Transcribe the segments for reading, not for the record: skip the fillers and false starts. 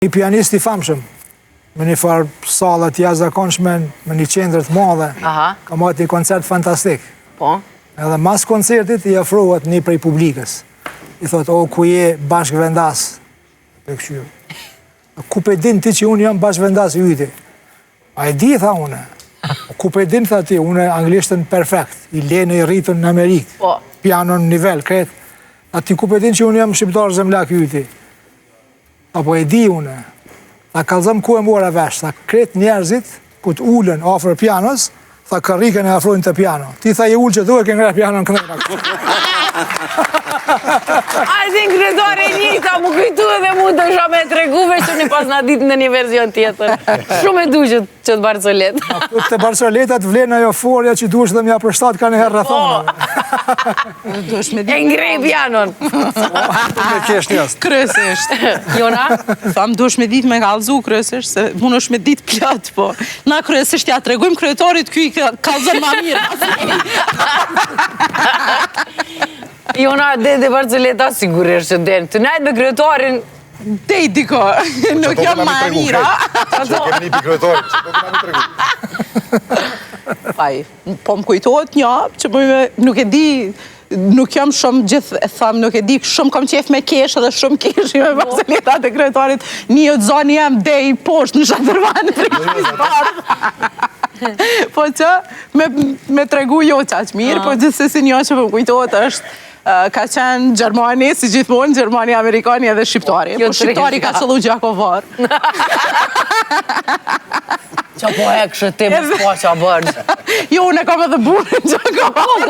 Një pianist i famshëm, me një farë sallë të jashtëzakonshme, me një qendër të madhe, ka mbajt një koncert fantastik. Po. Edhe mas koncertit i afrohet një prej publikës. I thot, o, ku je bashkëvendas? Pe kqyr. Ku pe din ti që unë jam bashkëvendas i yti? A e di, tha une. Ku pe din, tha ti, une anglishtën perfekt, i lenë i rritun në Amerikë. Po. Pianon në nivel, krejt. A ti ku pe din që unë jam shqiptar zemlak i yti? Tha po e di une. Tha kallzom ku e mora vesh, tha krejt njerëzit kur të ulen afër pianos, tha karrikën e afrojnë te piano. Ti tha je ulë që duhet ke ngreh pianon këndej. A si në kryetare e njëjta, mu kujtu edhe mu të isha me tregu veç unë pas na ditë në një verzion tjetër. Shumë e du që qët barcoletë. Te barcoletat vlen ajo forja që duhesh dhe m'ja përshtat ka një herë rrethona. Po. E ngrej pianon. Me kesh njerëz. Kryesisht. Jona? Tham duhesh me ditë me kallzu kryesisht, se mund është me ditë plot, po. Na kryesisht ja tregojmë kryetarit, ky i kallzon ma mirë. Jona, dhe dhe barcoleta, sigurisht që den. Të nejtë me kryetarin, Dej diko, nuk jam ma e mira. Që kemi një për kryetarin, që do kena mi tregu. Paj, po më kujtohet një, që më me, nuk e di, nuk jam shumë gjithë, e tham, nuk e di, shumë kam qef me kesh edhe shumë kesh me po. barcoletat e kryetarit, një të zoni jam dej poshtë në shatërvan prej Po që, me, me tregu jo qaq mirë, po gjithsesi një që më kujtohet është, ka qenë Gjermani, si gjithmonë, Gjermani, Amerikani edhe Shqiptari. Po Shqiptari ka qëllu Gjakovar. Qa po e kështë ti, më s'po qa bërë. Jo, unë e kam edhe burrin Gjakovar.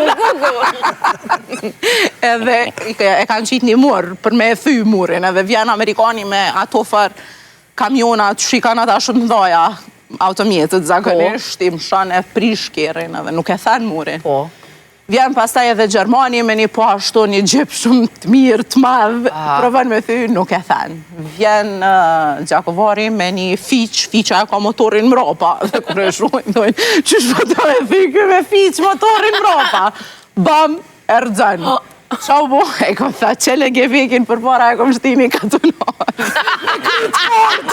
Edhe e kanë qitë një mur, për me e thy murin, edhe vjen Amerikani me ato farë kamionat që i kanë ata shumë të mdhaja, automjetet zakonisht, i mëshon e prish kerrin edhe nuk e then murin. Po. Vjen pastaj edhe Gjermani me një po ashtu një xhip shumë të mirë, të madh, provon me thy, nuk e then. Vjen Gjakovari me një fiq, fiqa e ka motorin mrapa, dhe kur e shohin, thojnë, qysh po do me thy ky me fiq motorin mrapa? Bam, e rrëzon. Qa u bo? E kom tha, qele gebekin përpara e kom shti ni katunar. Me kryt fort.